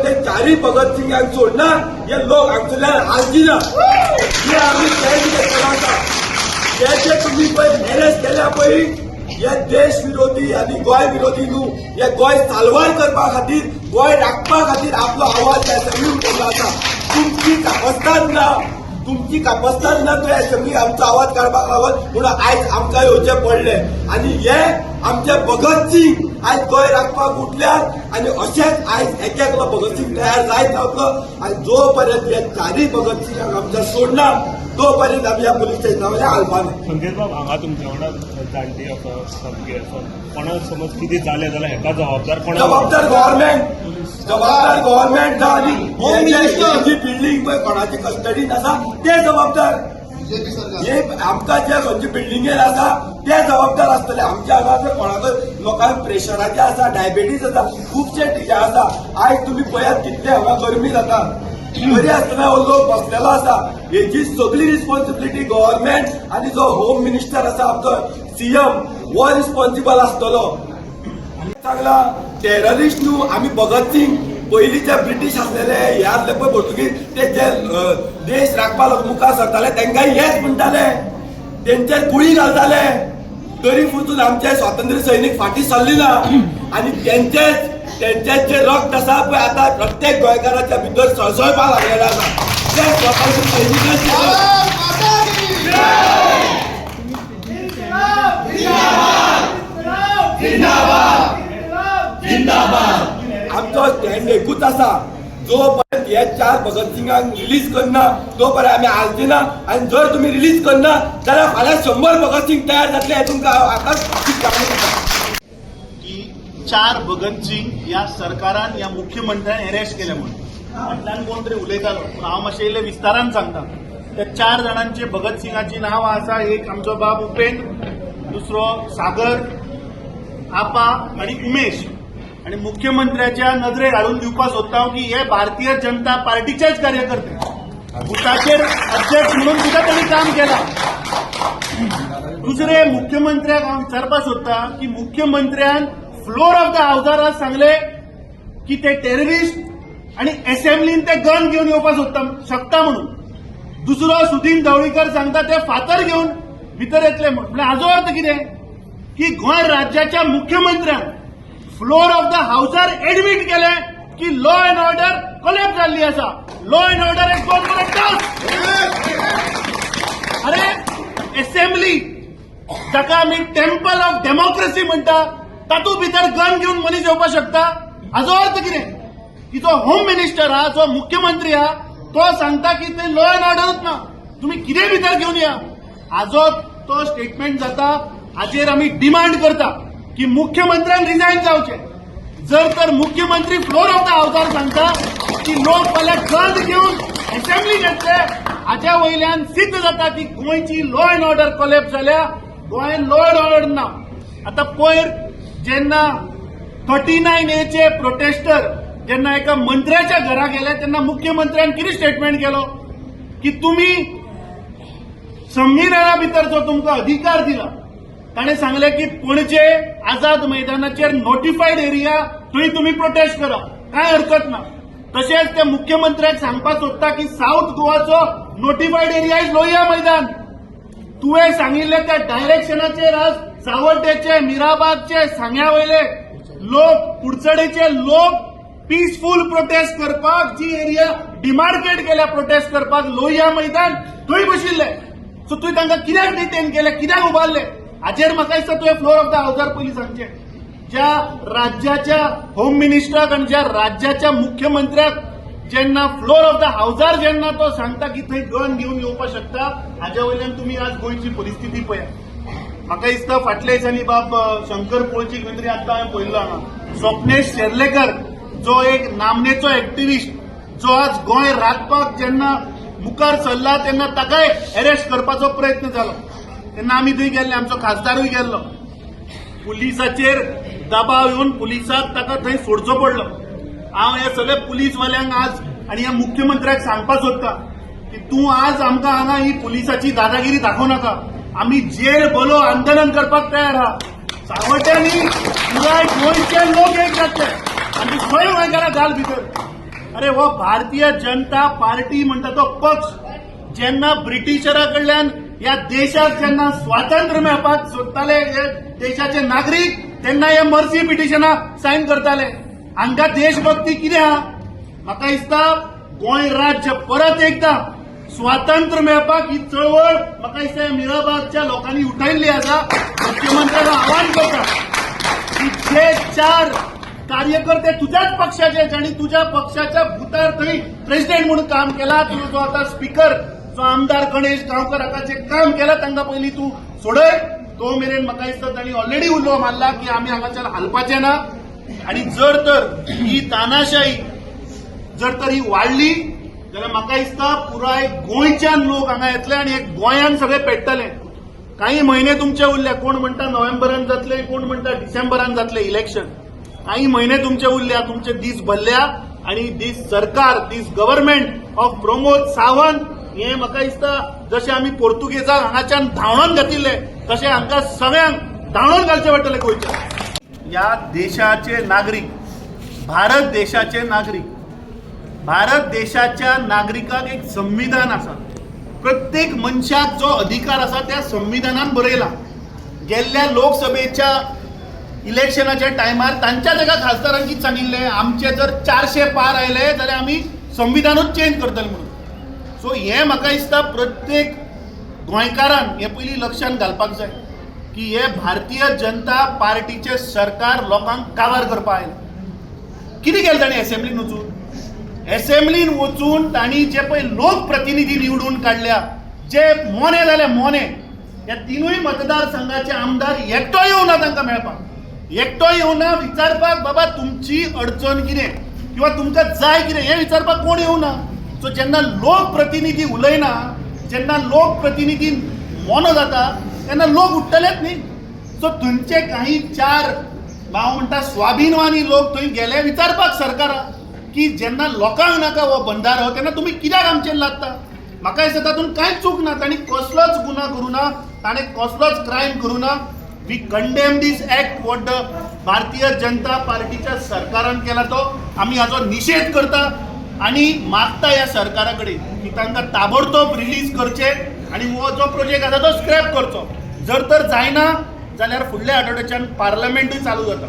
ते चारय भगत सिंगांक सोडना, हे लोक हांगसरल्यान हालची ना. हे आमी स्टँड घेतलेलो आसा. हे जे तुम्ही पळय अरेस्ट केल्या पळय, हे देश विरोधी आनी गोंय विरोधी न्हू. हे गोंय साल्वार करपा खातीर, गोंय राखपा खातीर आपलो आवाज असेंब्ली उठयलो आसा. तुमची कापस्तान ना, तुमची कापस्तान ना. तो असेंब्ली आमचो आवाज काडपाक लागून म्हणून आयज आमकां येवचें पडलें. आनी हे आमचे भगत सिंग आयज गोंय राखपाक उठल्यात आनी अशेंच आयज एक एकलो भगत सिंग तयार जायत रावतलो. आनी जो पर्यंत हे चारय भगत सिंगाक आमच्या सोडना, तो पर्यंत आमी ह्या पुलीस स्टेशना वयल्यान हालपा ना. संकेत बाब, हांगा तुमच्या वांगडा जाणटी आसा, सामके आसा. कोणाक समज कितें जालें जाल्यार हेका जबाबदार कोणा? जबाबदार गव्हर्नमेंट, जबाबदार गव्हर्नमेंट. आनी होम मिनिस्टर. जी बिल्डिंग पळय कोणाची कस्टडीन आसा ते जबाबदार. बीजेपी सरकार. हे आमकां जे खंयचे बिल्डिंगेर आसा ते जबाबदार आसतले. आमच्या हांगासर कोणाकय लोकांक प्रेशराचे आसा, डायबिटीज आसा, खुबशे हे आसा. आयज तुमी पळयात कितले हांगा गरमी जाता, तरी आसतना हो लोक बसलेलो आसा. हेजी सगळी रिस्पॉन्सिबिलिटी गव्हर्नमेंट आनी जो होम मिनिस्टर आसा, आमचो सीएम, हो रिस्पॉन्सिबल आसतलो. सांगला, टेररिस्ट न्हू आमी. भगत सिंग पयलींचे ब्रिटीश आसलेले, हे आसले पळय पोर्तुगीज, ते जे देश राखपाक मुखार सरताले, तांकां येस म्हणटाले, तेंचेर गुळी घालताले, तरी वचून आमचे स्वातंत्र्य सैनीक फाटीं सरली ना. आनी तेंचेच तेंचेच जे रक्त आसा पळय, आतां प्रत्येक गोंयकाराच्या भितर सळसळपाक लागलेलें आसा. ते स्वातंत्र्य सैनिकांचे रक्त. भारत माता की! आमचो स्टँड एकूच आसा, जो पर्यंत हे चार भगत सिंगांक रिलीज करना, तो पर्यंत आमी हालचे ना. आनी जर तुमी रिलीज करना जाल्यार फाल्यां 100 भगत सिंग तयार जातले, हे तुमकां हांव आतांच शिटकावणी दिता. की चार भगत सिंग ह्या सरकारान, ह्या मुख्यमंत्र्यान अरेस्ट केले म्हणून फाटल्यान कोण तरी उलयतालो, पूण हांव मातशें इल्लें विस्तारान सांगता. त्या चार जाणांचे भगत सिंगाची नांवां आसा. एक आमचो बाब उपेंद्र, दुसरो सागर, आपा आनी उमेश. आनी मुख्यमंत्र्याच्या नदरेक हाडून दिवपाक सोदता हांव की हे भारतीय जनता पार्टीचेच कार्यकर्ते. बुथाचेर अध्यक्ष म्हणून सुद्दां त्यांनी काम केलां. दुसरे, मुख्यमंत्र्याक हांव विचारपाक सोदता की मुख्यमंत्र्यान फ्लोर ऑफ the हावजार आज सांगले की ते टेररिस्ट आणि असेंब्लीन ते गन घेवन येवपाक सोदता शकता म्हणून. दुसरो सुदीन ढवळीकर सांगता ते फातर घेवन भितर येतले म्हणून. म्हळ्यार हाजो अर्थ कितें की गोंय राज्याच्या मुख्यमंत्र्यान फ्लोर ऑफ the हावजार एडमीट केले की लॉ अँड ऑर्डर कोलॅप्स जाल्ली आसा, law and order is gone for a toss. अरे, असेंब्ली जाका आमी टेम्पल ऑफ डेमोक्रेसी म्हणटा, तातूंत भितर गन घेवन मनीस येवपाक शकता, हाजो अर्थ कितें की जो होम मिनिस्टर आहा, जो मुख्यमंत्री आहा, तो सांगता की ते लॉ अँड ऑर्डरूच ना, तुम्ही कितें भितर घेवन या. हाजो तो स्टेटमेंट जाता. हाचेर आमी डिमांड करता की मुख्यमंत्र्यान रिजायन जावचें. जर तर मुख्यमंत्री फ्लोर ऑफ the हावजार सांगता की लोक फाल्यां गन घेवन असेंब्ली घेतले, हाच्या वयल्यान सिद्ध जाता की गोंयची लॉ अँड ऑर्डर कोलॅप्स जाल्या, गोंयान लॉ अँड ऑर्डर ना. आतां पयर जेन्ना 39 एचे प्रोटेस्टर जेन्ना एका मंत्र्याच्या घरा गेले, तेन्ना मुख्यमंत्र्यान कितें स्टेटमेंट केलो की तुमी संविधाना भितर जो तुमकां अधिकार दिला, ताणें सांगलें की पणजे आझाद मैदानाचेर नोटिफायड एरिया, थंय तुमी प्रोटेस्ट करा, कांय हरकत ना. तशेंच ते मुख्यमंत्र्याक सांगपाक सोदता की साऊथ गोवाचो नोटिफायड एरिया is Lohia मैदान. तुवें सांगिल्लें त्या डायरेक्शनाचेर आज सावड्डेचे, मिराबागचे, सांग्या वयले लोक, कुडचडेचे लोक पीसफूल प्रोटेस्ट करपाक जी एरिया डिमार्केट केल्या प्रोटेस्ट करपाक, लोहिया मैदान, थंय बशिल्ले. सो तुवें तांकां कित्याक डिटेन केले, कित्याक उबारले, हाचेर म्हाका दिसता तुवें फ्लोर ऑफ the हावजार पयलीं सांगचें. ज्या राज्याच्या होम मिनिस्टराक आनी ज्या राज्याच्या मुख्यमंत्र्याक जेन्ना फ्लोर ऑफ the हावजार जेन्ना तो सांगता की थंय गन घेवन येवपाक शकता, हाज्या वयल्यान तुमी आज गोंयची परिस्थिती पळयात. म्हाका दिसता फाटल्या दिसांनी बाब शंकर पोळची खंय तरी आतां हांवें पळयल्लो हांगा, स्वप्नेश शेर्लेकर जो एक नामनेचो एक्टिविस्ट, जो आज गोंय राखपाक जेन्ना मुखार सरला तेन्ना ताकाय अरेस्ट करपाचो प्रयत्न जालो. तेन्ना आमी थंय गेल्ले, आमचो खासदारूय गेल्लो. पुलिसाचेर दबाव येवन पुलिसाक ताका थंय सोडचो पडलो. हांव ह्या सगळ्या पुलीसवाल्यांक आज आनी ह्या मुख्यमंत्र्याक सांगपाक सोदता की तूं आज आमकां हांगा ही पुलिसाची दादागिरी दाखोवं नाका. आमी जेल भरो आंदोलन करपाक तयार आहा. सावड्ड्यांनी पुराय गोंयचे लोक एक जातले आनी खंय गोंयकारां घाल भितर. अरे हो भारतीय जनता पार्टी म्हणटा तो पक्ष जेन्ना ब्रिटिशरा कडल्यान ह्या देशाक जेन्ना स्वातंत्र्य मेळपाक सोदताले हे देशाचे नागरीक, तेन्ना हे मर्सी पिटिशनां सायन करताले. हांकां देशभक्ती कितें आहा? म्हाका दिसता गोंय राज्य परत एकदां स्वातंत्र्य मेळपाक ही चळवळ म्हाका दिसता ह्या मिराबागच्या लोकांनी उठयल्ली आसा. मुख्यमंत्र्याक आवाहन करता की जे चार कार्यकर्ते तुझ्याच पक्षाचे, ज्यांनी तुझ्या पक्षाच्या बुतार थंय प्रेसिडेंट म्हणून काम केला, तुझो जो आता स्पीकर जो आमदार गणेश गांवकर हाका जे काम केला, तांकां पयलीं तूं सोडय. तो मेरेन म्हाका दिसता तांणी ऑलरेडी उलो मारला की आमी हांगाच्यान हालपाचे ना. आनी जर तर ही तानाशाही जर तर ही वाडली जाल्यार म्हाका दिसता पुराय गोंयच्यान लोक हांगा येतले आनी एक गोंयान सगळे पेट्टले. काही म्हयने तुमचे उरले. कोण म्हणटा नोव्हेंबरान जातले, कोण म्हणटा डिसेंबरान जातले इलेक्शन. काही म्हयने तुमचे उरल्या, तुमचे दीस भरल्या. आणि दीस सरकार, दीस गव्हर्नमेंट ऑफ प्रमोद सावंत, हे म्हाका दिसता जशें आमी पोर्तुगेजाक हांगाच्यान धांवडावन घातिल्ले, तशें हांकां सगळ्यांक धांवडावन घालचें पडटलें गोंयच्या. ह्या देशाचे नागरीक, भारत देशाचे नागरीक, भारत देशाच्या नागरिकाक एक संविधान आसा. प्रत्येक मनशाक जो अधिकार आसा त्या संविधानान बरयला. गेल्ल्या लोकसभेच्या इलेक्शनाच्या टायमार तांच्याच एका खासदारान कितें सांगिल्लें? आमचे जर 400 पार आयले जाल्यार आमी संविधानूच चेंज करतले म्हणून. सो हें म्हाका दिसता प्रत्येक गोंयकारान हें पयलीं लक्षांत घालपाक जाय की हे भारतीय जनता पार्टीचें सरकार लोकांक काबार करपाक आयलें. कितें केलें ताणें एसेंब्लीन वचून? एसेंब्लीन वचून तांणी जे पळय लोकप्रतिनिधी निवडून काडल्या, जे मोने जाले मोने, ह्या तिनूय मतदारसंघाचे आमदार एकटो येवना तांकां मेळपाक, एकटो येवना विचारपाक, बाबा तुमची अडचण कितें किंवा तुमकां जाय कितें हें विचारपाक कोण येवना. सो जेन्ना लोकप्रतिनिधी उलयना, जेन्ना लोकप्रतिनिधी मोनो जाता, तेन्ना लोक उठ्ठलेच न्ही. सो थंयचे काही चार, हांव म्हणटा स्वाभिमानी लोक थंय गेले विचारपाक सरकाराक की जेन्ना लोकांक नाका हो बंधारो, तेन्ना तुमी कित्याक आमचेर लादता? म्हाका दिसता तातूंत कांयच चूक ना. तांणी कसलोच गुन्हा करूं ना, ताणें कसलोच क्रायम करूं ना. We condemn this act what the Bharatiya Janata पार्टीच्या सरकारान केला तो आमी हाचो निशेध करता आनी मागता ह्या सरकारा कडेन की तांकां ताबडतोब रिलीज करचे आनी हो जो प्रोजेक्ट आसा तो स्क्रॅप करचो. जर तर जायना जाल्यार फुडल्या आठवड्याच्यान पार्लमेंटूय चालू जाता.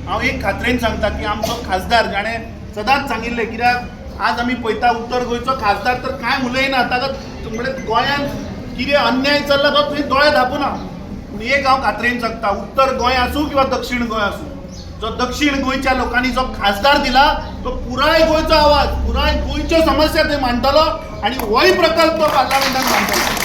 हांव एक खात्रेन सांगता की आमचो खासदार जाणें सदांच सांगिल्लें, कित्याक आज आमी पळयता उत्तर गोंयचो खासदार तर कांय उलयना. ताका म्हणजे गोंयांत कितें अन्याय चल्ला तो थंय दोळे धापुना. पूण एक हांव खात्रेन सांगता, उत्तर गोंय आसूं किंवा दक्षिण गोंय आसूं, जो दक्षिण गोंयच्या लोकांनी जो खासदार दिला तो पुराय गोंयचो आवाज, पुराय गोंयच्यो समस्या ते मांडटलो आनी होय प्रकल्प पार्लमेंटात मांडटलो.